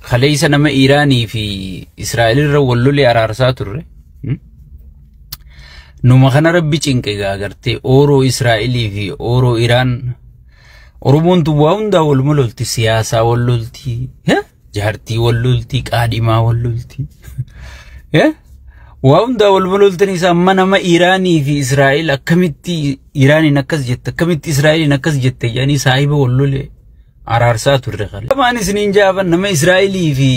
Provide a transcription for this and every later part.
Kaleessa nama Iraanii fi Israa'el irra wal lolee araarsaa turre. Numa kana rabbi cinqe agartee ooroo Israa'elii fi ooroo Iraan. Oromoon tun waa hundaa wal lolti, siyaasaa wal lolti, jaartii wal lolti, qaadhimaa wal lolti. Waa hundaa wal loltan isaa amma nama Iraanii fi Israa'el akkamitti Iraaniin akkas jette, akkamitti Israa'eliin akkas jette jedhanii saahiba wal lolee araarsaa turre kale. Lamaan isiniin jaaban nama Israa'elii fi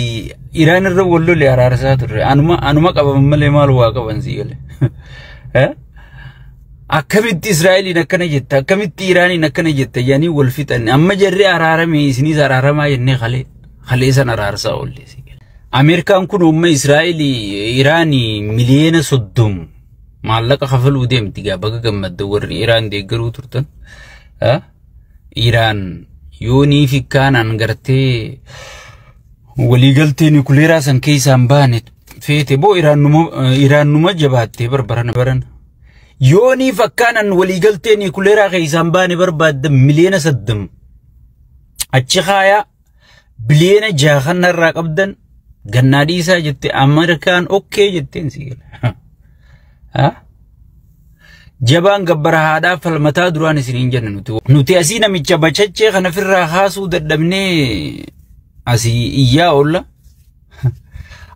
Iraan irra wal lole araarsaa turre. Anuma qaban malee maal waa qaban si gale. Akkamitti Israa'eliin akkana jette, akkamitti Iraaniin akkana jette jedhanii wal fixan. Amma jarri araarame isinis araaramaa jennee kalee san araarsaa oolle si gale. Ameerikaan kun uumma Israa'elii Iraanii 30 miliyoona maallaqa kafaluu deemti gaa baga gammadda warri Iraan deeggaruu turtan. Iraan yoonii fi kaanaan gartee waliigaltee nikuleeraa san keessaan baane feete boo Iraan numa jabaattee barbarana barana. Yoonii fakkaanaan waliigaltee nikuleeraa keessaan baane barbaadda 30 miliyoona achi kaayaa 6 biliyoona irraa qabdan gannaa dhiisaa jette Ameerikaan okay jetteen si gala. Jabaan gabbara haadhaa falmataa duraan isiniin jenna nuti. Nuti asii namicha bachachee kana ofirraa kaasuu dadhabnee asii iyyaa oolla.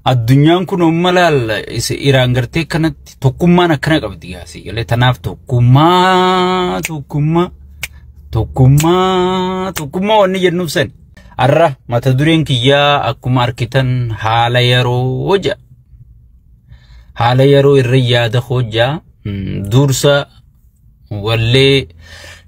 Addunyaan kun amma laalla Iraan gartee kanatti tokkummaan akkana qabdi gaasii galee tanaaf tokkummaa tokkummaa tokkummaa tokkummaa wanni jennuuf sani. Har'a mata dureen kiyyaa akkuma arkitan haala yeroo jedha. Haala yeroo irra yaada hojjaa dursa wallee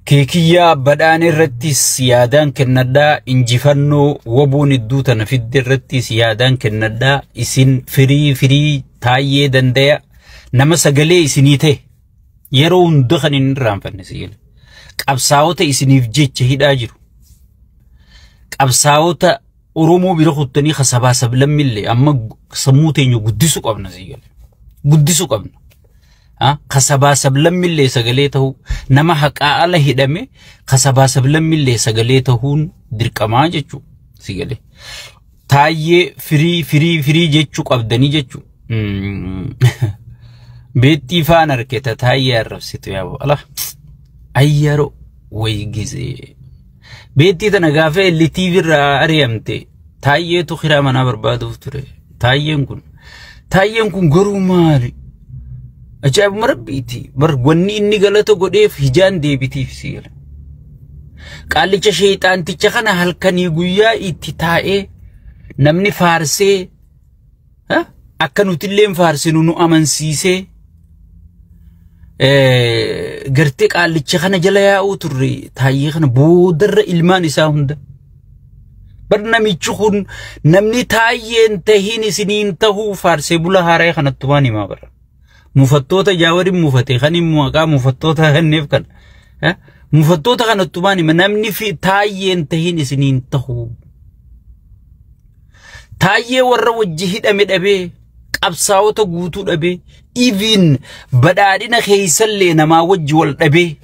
keekiyyaa badhaan irrattis yaadaan kennadhaa, injifannoo wabuun idduu tana fidde irrattis yaadaan kennadhaa. Isin firii firii taayyee dandaya nama sagalee isinii ta'e yeroo hunda kan hin irraanfanne si qabsaa'ota isiniif jecha hidhaa jiru. Qabsaa'ota Oromoo bira kuttanii kasabaa sablammillee amma sammuu teenya guddisuu qabna si guddisuu qabna. Kasabaa sablammillee sagalee ta'uu nama haqaa ala hidhame kasabaa sablammillee sagalee ta'uun dirqamaa jechuudha si galee. Taayyee firii firii firii jechuu qabdanii jechuudha. Beettii faan harketa taayyee arrabsitu yaa ala. Ayyaroo wayi gizee. Beettii tana gaafa LTV irraa ari'amte taayyeetu kiraa manaa barbaaduuf ture. Taayyeen kun garuu maali? Ajaa'ibuma rabbiiti. Bar wanni inni galata godheef hijaan deebitiif si gala. Qaallicha sheexaanticha kana halkanii guyyaa itti taa'ee namni faarsee akka nutillee faarsinu nu amansiisee gartee qaallicha kana jala yaa'uu turre taayyee kana boodarra ilmaan isaa hunda. Bar namichi kun namni taayyeen tahiin isiniin tahuu faarsee bula haaraa kanatti waan himaa bara. Mufattoota jaawariin mufate kan hin maqaa mufattoota kanneef kana. Mufattoota kanatti waan hima namni taayyeen tahiin isiniin tahuu. Taayyee warra wajji hidhame dhabee qabsaa'ota guutuu dhabee even badhaadhina keessallee namaa wajji wal dhabee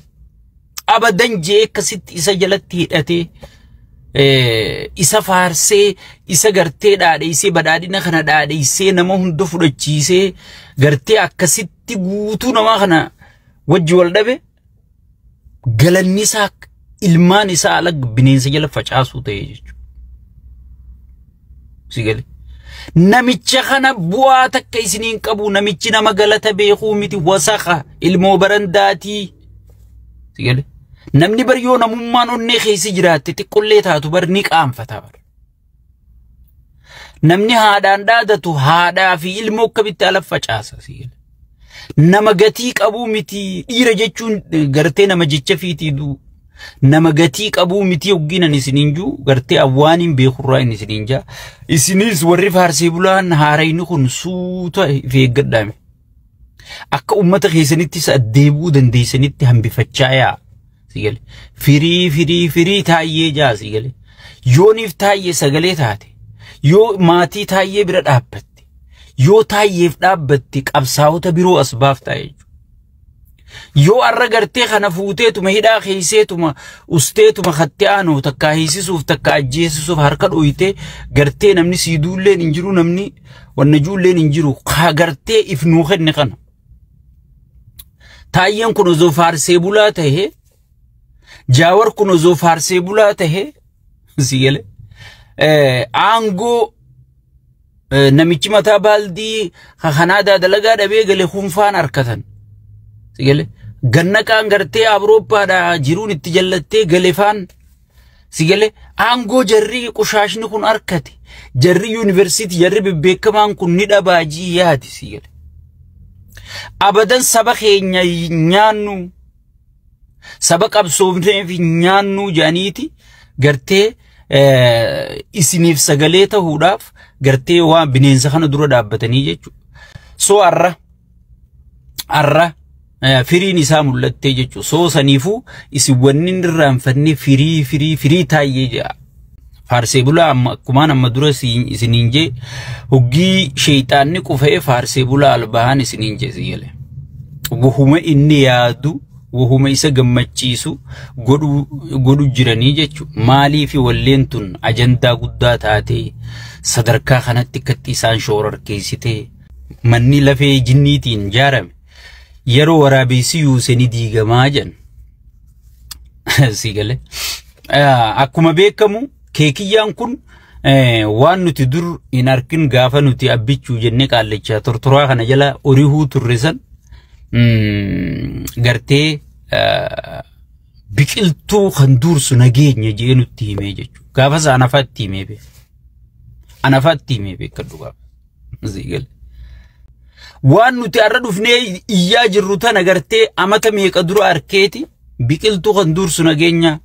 abadan jee akkasitti isa jalatti hidhatee isa faarsee isa gartee dhaadheessee badhaadhina kana dhaadheessee nama hunda fudhachiisee gartee akkasitti guutuu namaa kana wajji wal dhabe galanni isaa ilmaan isaa ala bineensa jala facaasuu ta'e jechuudha. Si galee. Namicha kana bu'aa takka isiniin qabu, namichi nama galata beekuu miti, wasaqa ilmoo barandaatii. Si galee. Namni bar yoo namummaan onnee keessa jiraatte xiqqollee taatu bar ni qaanfata bar. Namni haadhaan dhaadatu haadhaa fi ilmoo akkamitti ala facaasa si galee. Nama gatii qabuu miti, dhiira jechuun gartee nama jecha fiitii duu. Nama gatii qabuu miti hogginan isiniin juu gartee awwaaniin beekurraa inni isiniin jaa. Isinis warri faarsee bulaan haarayni kun suuta if eeggadhaame. Akka uummata keessanittis addeebuu dandeessanitti hambifachaa yaa. Si galee. Firii firii firii taayyee jaa si galee. Yooniif taayyee sagalee taate. Yoo maatii Taayyee bira dhaabbatte, yoo Taayyeef dhaabbatte, qabsaa'ota biroo as baaftaa jechuudha. Yoo arra gartee kana fuuteetuma hidhaa keeyseetuma usteetuma katte aanu takka hiisisuuf takka ajjeesisuuf harka dhoyitee, gartee namni siiduulleen hin jiru, namni wanna juulleen hin jiru, gartee if nuu kenne kana. Taayyeen kun osoo faarsee bulaa tahee, Jaawar kun osoo faarsee bulaa tahee, si gale, aangoo namichi mataa baaldii kanaadaa dalagaa dhabee gale hunfaan harkatan. Si gale, gannaqaan gartee Awurooppaadhaa jiruun itti jallattee galefaan, si gale, aangoo jarri qushaashni kun harkate, jarri yuunivarsiitii jarri bebbeekamaan kun ni dhabaajii yaadi, si gale. Abadan saba keenya nyaannu, saba qabsoofneef nyaannu jedhaniiti gartee isiniif sagalee ta'uudhaaf gartee waan bineensa kana dura dhaabbatanii jechuudha. So arra firiin isaa mul'attee jechuudha. So saniifuu isin wanni irraanfannee firii firii firii Taayyee jedha. Faarsee bulaa amma akkumaan amma dura isiniin jee, hoggii sheeyxaanni qufee faarsee bulaa albahan isiniin jee, si gale. Wahuma inni yaadu, wahuma isa gammachiisu godhu jiranii jechuudha. Maaliif walleen tun ajandaa guddaa taatee sadarkaa kanatti akkatti isaan shoorarkeessitee? Manni lafee jinniitiin ijaarame yeroo waraabessi yuuse ni diigamaa jedhan. Si gale. Akkuma beekamu keekiyyaan kun waan nuti dur hin arkin, gaafa nuti abbichuu jennee qaallichaa tortoraa kana jala orihuu turre san, gartee biqiltuu kan dursu nageenya jee nutti himee jechuudha. Gaafa isaa anafaatti himee beeka. Anafaatti himee beeka dhugaa. Si gale. Waan nuti har'a dhufnee iyyaa jirru tana gartee amata meeqa dura arkeeti biqiltuu kan dursu nageenya.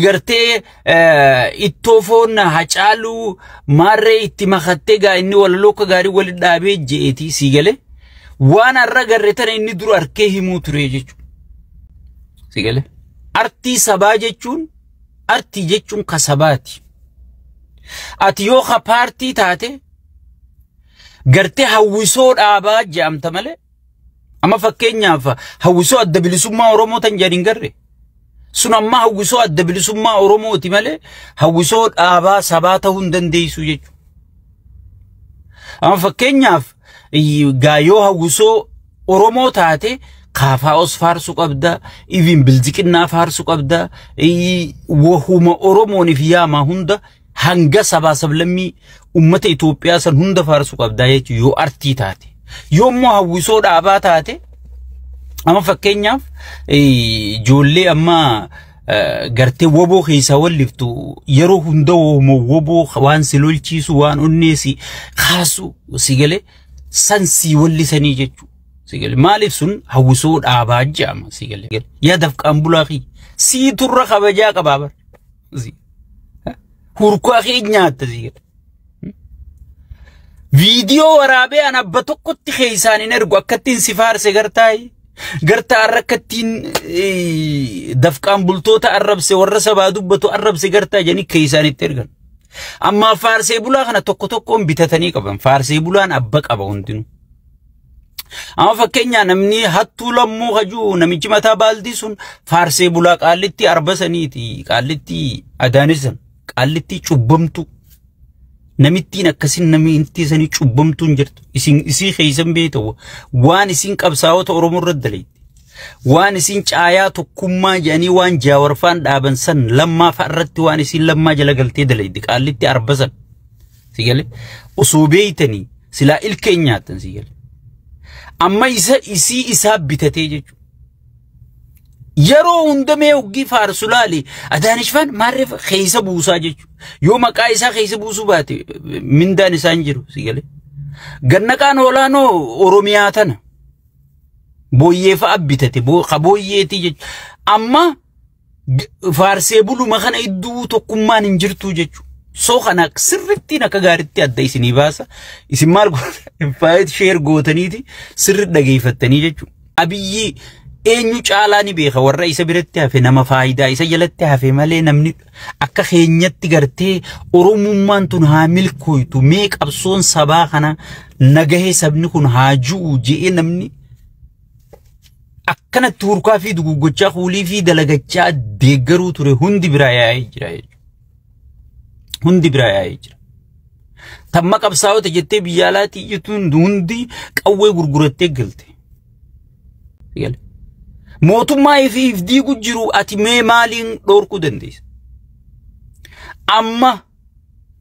Gartee ittoo foon Hacaaluu maarree itti makattee gaa inni walaloo akka gaarii walitti dhaabee je'eeti, si gale. Waan har'a garree tana inni dura arkee himuu ture jechuudha. Si gale. Artii sabaa jechuun, artii jechuun ka sabaati. Ati yoo ka paartii taate gartee hawwisoo dhaabaa je'amta malee. Amma fakkeenyaaf hawwisoo Adda Bilisummaa Oromoo tan jedhan hin garre. Sun amma hawwisoo Adda Bilisummaa Oromooti malee hawwisoo dhaabaa sabaa ta'uu hin dandeessu jechuudha. Amma fakkeenyaaf gaayoo hawwisoo Oromoo taate kaafaa'os faarsuu qabda, even bilziqinnaa faarsuu qabda, wahuma Oromooniif yaamaa hunda hanga sabaa sablammii ummata Itoophiyaa san hunda faarsuu qabda jechuudha yoo artii taate. Yoo immoo hawwisoo dhaabaa taate, amma fakkeenyaaf ijoollee amma gartee woboo keessaa walliftu, yeroo hunda woboo waan si lolchiisu, waan onnee si kaasu, si galee, san si wallisanii jechuudha. Si galee, maaliif sun hawwisoo dhaabaa jedhama, si galee. Yaa dafqaan bulaa kiyya sii turra kabajaa qabaa bar. Hurkaa kee nyaatta, si galee. Viidiyoo waraabee an abba tokkotti keessaan hin ergu, akkattiin si faarse gartaayi. Gartaa har'a akkattiin dafqaan bultoota arrabse, warra sabaa dubbatu arrabse gartaa jedhanii keessaan itti ergan. Amma faarsee bulaa kana tokko tokkoon bitatanii qaban. Faarsee bulaan abba qaba hundinuu. Amma fakkeenyaa namni hattuu lammuu hajuu, namichi mataa baaldii sun faarsee bulaa qaallitti arba saniiti, qaallitti adaanisan, qaallitti cubbamtu. Namittiin akkasin namittii sanii cubbamtuun jirtu. Isin isii keeysan beektu, waan isin qabsaa'ota Oromoo irratti daleetti. Waan isin caayaa tokkummaa jedhanii waan Jaawarfaan dhaaban san, Lammaa fa'a irratti waan isin Lammaa jala galtee daleetti qaallitti arba san. Si galee, osoo beeytanii silaa ilkeen nyaattan, si galee. Amma isa isii isaa bitatee jechuudha. Yeroo hunda mee hoggii faarsu laali, Adaanishfaan maarree keessa buusaa jechuudha. Yoo maqaa isaa keessa buusuu baate mindaan isaa hin jiru, si galee. Gannaqaan olaanoo Oromiyaa tana booyyee fa'a bitate, ka booyyeetii jechuudha. Amma faarsee buluma kana iddoo tokkummaan hin jirtu jechuudha. So kana sirrittiin akka gaariitti adda isinii baasa. Isin maal faayit share gootaniiti sirri dhageeffattanii jechuudha. Abiyyi Eenyu caalaa ni beeka warra isa biratti hafe nama faayidaa isa jalatti hafe malee namni akka keenyatti gartee Oromummaan tun haa milkooytu mee qabsoon sabaa kana nagahee sabni kun haa ju'u je'ee namni akkanatti hurkaa fi duguggochaa kuulii fi dalagachaa deeggaruu ture hundi biraa yaa'ee jira jechuudha. Hundi biraa yaa'ee jira. Tamma qabsaa'ota jettee biyya alaatii iyyituun hundi qawwee gurgurattee galte. Mootummaa ifiif diigu jiru ati mee maaliin dhoorkuu dandeessa? Amma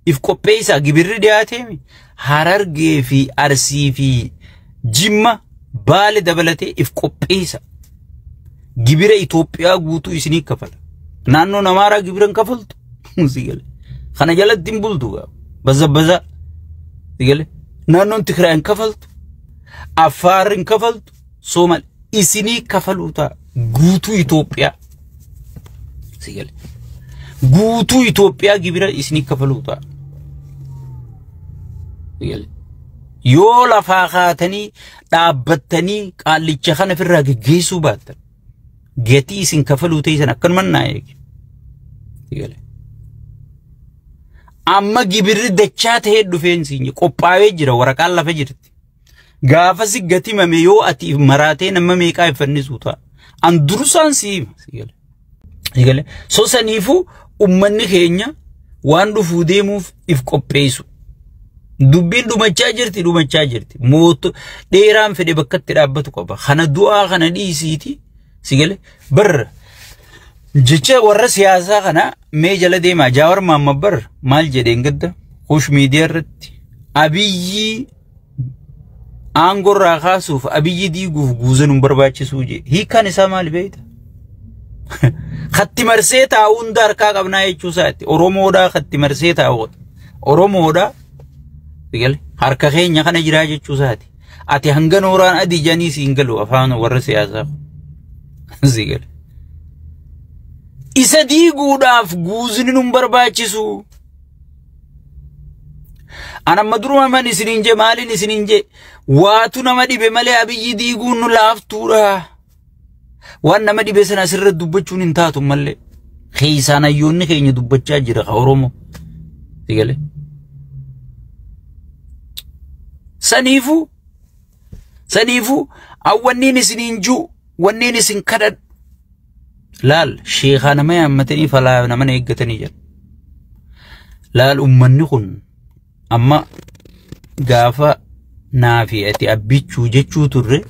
if qopheessaa gibirri dhiyaatee Harargee fi Arsii fi Jimma Baale dabalatee if qopheessa. Gibira Itoophiyaa guutuu isinii kafala. Naannoon Amaaraa gibira hin kafaltu. Kana jalatti hin bultu gaa. Baza baza. Naannoon Tigraay hin kafaltu. Affaar hin kafaltu. Soomaali isinii kafaluu ta'a. Guutuu Itoophiyaa. Guutuu Itoophiyaa gibira isinii kafaluu ta'a. Yoo lafaa kaatanii dhaabbattanii qaallicha kana ofirraa geggeessuu baattan gatii isin kafaluu teessan akkanumaan naa eegi. Amma gibirri dachaa ta'ee dhufeen siin qophaa'ee jira waraqaan lafa jirti. Gaafasi gati mame yoo ati maraatee nama meeqaa fannisuu ta'a. An dursaan si hima. So saniifuu uummanni keenya waan dhufuu deemuuf if qopheessu. Dubbiin dhumachaa jirti dhumachaa jirti. Mooto dheeraan fedhe bakka itti dhaabbatu qaba. Kana du'aa kana dhiisiiti si gale barra jecha warra siyaasaa kana mee jala deemaa Jaawar Mahammad barra maal jedheen gadda Kush miidiyaa irratti Abiyyi aangorraa kaasuuf Abiyyi diiguuf guuzan hin barbaachisuu jee. Hiikkaan isaa maal beekta? Khatti marsee taa'u hunda harkaa qabnaa jechuu isaati. Oromoodhaa khatti marsee taa'u. Oromoodhaa harka keenya kana jiraa jechuu isaati. Ati hanga nooraan adii janii siin galu afaan warra siyaasaa. Sigale. Isa diiguudhaaf guuzni nun barbaachisu. An amma duruma man isiniin jee maaliin isiniin jee waatu nama dhibe malee Abiyyi diiguun nu laaftuudha. Waan nama dhibe sana asirra dubbachuun hin taatu malee. Keessaan hayyoonni keenya dubbachaa jira ka Oromoo. Sigale. Saniifuu saniifuu awwanniin isiniin jiru wanneen isin kadhadhu. Laal sheekaa nama yaammatanii falaa nama eeggatanii jira. Laal uummanni kun amma gaafa naafi ati abbichuu jechuu turre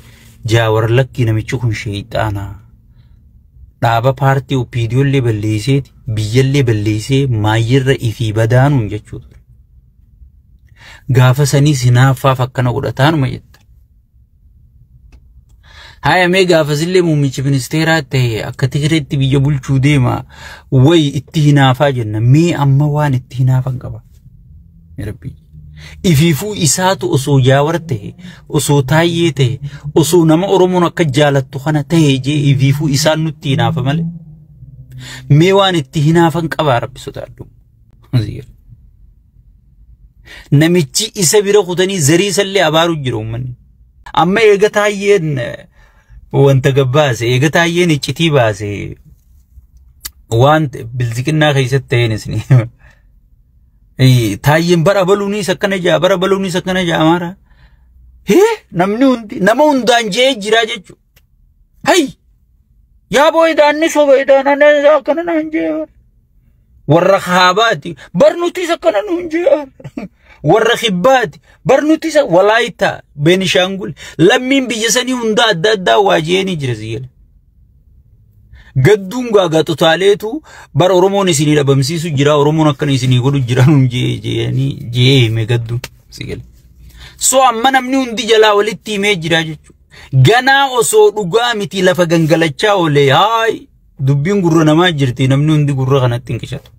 Jaawar lakkii namichi kun sheexaana. Dhaaba paartii OPDOllee balleesseeti biyyallee balleessee maayyirra ifii badaanuun jechuu ture. Gaafa saniis hinaaffaaf akkana godhataanuma jetta. Haya mee gaafasillee muummichi ministeeraa ta'e akka Tigireetti biyya bulchuu deema wayi itti hinaafaa jenna mee amma waan itti hinaafan qaba. Rabbi. Ifiifuu isaatu osoo Jaawar ta'e osoo Taayyee ta'e osoo nama Oromoon akka jaalattu kana ta'e jee ifiifuu isaan nutti hinaafa malee. Mee waan itti hinaafan qaba Rabbi sodaadhu. Namichi isa bira kutanii zarii isallee abaaru jira uummanni. Amma eega Taayyeen wanta gabbaase eega Taayyeen iccitii baase waan bilziqinnaa keessatti ta'een isin. Taayyeen bara baluunis akkana jaa bara baluunis akkana jaa Amaara. Hee namni hundi nama hundaan jee jira jechuudha. Hay yaa booyi daanni soba idaan akkana naan jee. Warra kaabaati bar nutis akkana nuun jee. Warra kibbaati bar nutis Walaayittaa Beenishaangul lammiin biyya sanii hunda adda addaa waa jeeni jira siyyala. Gadduun gaagaxotaaleetu bar Oromoon isinii dhabamsiisu jira Oromoon akkana isinii godhu jira nuun jee jeeni jee hime gadduun siyyala. So amma namni hundi jalaa walitti himee jira jechuudha. Ganaa osoo dhugaa miti lafa gangalachaa oolee haay dubbiin gurra namaa jirti namni hundi gurra kanatti hin qishatu.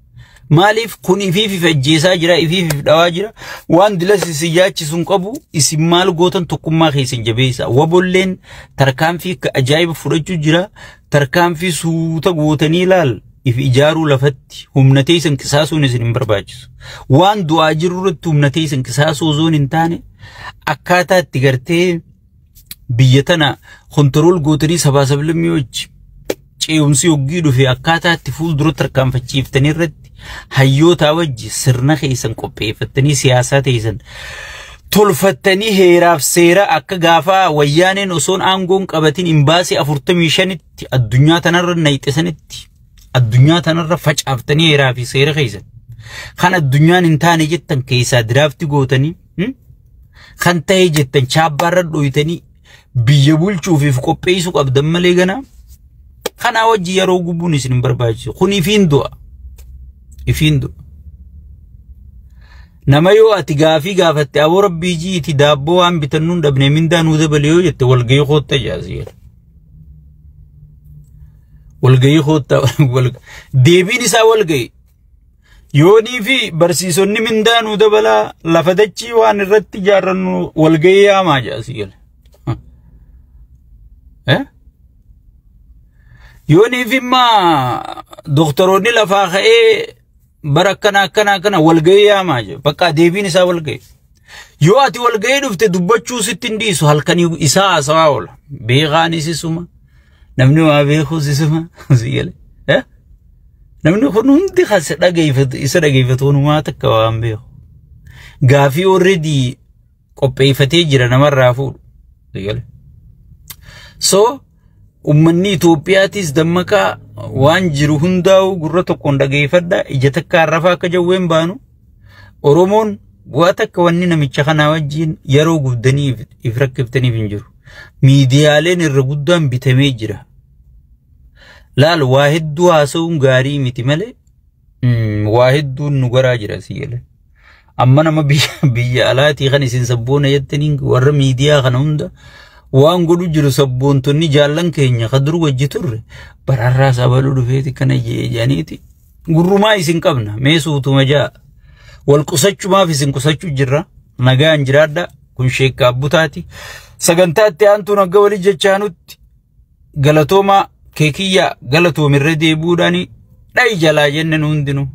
Maaliif kun ifiif ajjeesaa jira ifiif dhawaa jira waan dilas isin yaachisuun qabu isin maal gootan tokkummaa keessan jabeessa. Wabolleen tarkaanfii akka ajaa'iba fudhachuu jira tarkaanfii suuta gootanii ilaal if ijaaruu lafatti humna teessan qisaasuun isin hin barbaachisu. Waan du'aa jiru irratti humna teessan qisaasuu osoo hin taane akkaataa itti gartee Biyya tana control gootanii sabaa sablammii wajji ce'umsi hoggii dhufe akkaataa itti fuuldura tarkaanfachiiftanii irratti hayyootaa wajji sirna keessan qopheeffattanii, siyaasaa teessan tolfattanii, heeraaf seera akka gaafaa Wayyaaneen osoon aangoon qabatin imbaasii 45tti addunyaa tanarra nayxisanitti addunyaa tanarra facaaftanii, heeraa fi seera keessan kan addunyaan hin taane jettan keessaa draft gootanii, kan ta'e jettan chaabbaarra dhoytanii biyya bulchuufiif qopheessuu qabdan malee ganaa kanaa wajji yeroo gubuun isin hin barbaachisu. Kun ifiin du'a. Ifiin du'a. Nama yoo ati gaafii gaafatte, "Aboo rabbii jiiti, daabboo waan bitannuun dhabne, mindaa nuu dabale" yoo jette, "Walgahii kootta" jaasii. "Walgahii kootta." Deebiin isaa walgahii. Yoonii fi barsiisonni "Mindaa nuu dabalaa, lafa dachii waan irratti ijaarrannu", "Walgahii yaamaa" jaasii gala. Eh? Yoonii fi immaa doktoroonni lafaa ka'ee bara akkana akkana akkana, "Walgahii yaamaa" jedhu. Bakka deebiin isaa walgahii. Yoo ati walgahii dhufte dubbachuu sitti hin dhiisu, halkanii isaa haasawaa oola. Beekaanis isuma. Namni waa beekus isuma. Si gale. Eh? Namni kun hundi kan dhageeffatu, isa dhageeffatu hunumaa takka waan beeku. Gaafii already qopheeffatee jira namarraa fuudhu. Si gale. So ummanni Itoophiyaatis dammaqaa, waan jiru hundaa'u gurra tokkoon dhageeffadha, ija takkaan rafaa akka jawween baanu. Oromoon bu'aa takka wanni namicha kanaa wajjin yeroo gubdanii if rakkiftaniif hin jiru. Miidiyaaleen irra guddaan bitamee jira. Laal, waa hedduu haasa'uun gaarii miti malee waa hedduun nu garaa jira, si galee. Amma nama biyya alaatii kan isin sabboona jettaniin warra miidiyaa kana hunda waan godhu jiru, sabboontonni jaallan keenya ka dur wajji turre bararraa sabaluu dhufeeti kana jedhaniiti gurrumaa isin qabna. Mee suutuma jaa, wal qusachumaaf isin qusachuu jirra. Nagaan jiraadha. Kun sheekka abbutaati. Sagantaatti aantuun akka walii jechaanutti galatoomaa. Keekiyyaa galatoomirra deebi'uudhaani dhayi jalaa jenne nu hundinuu.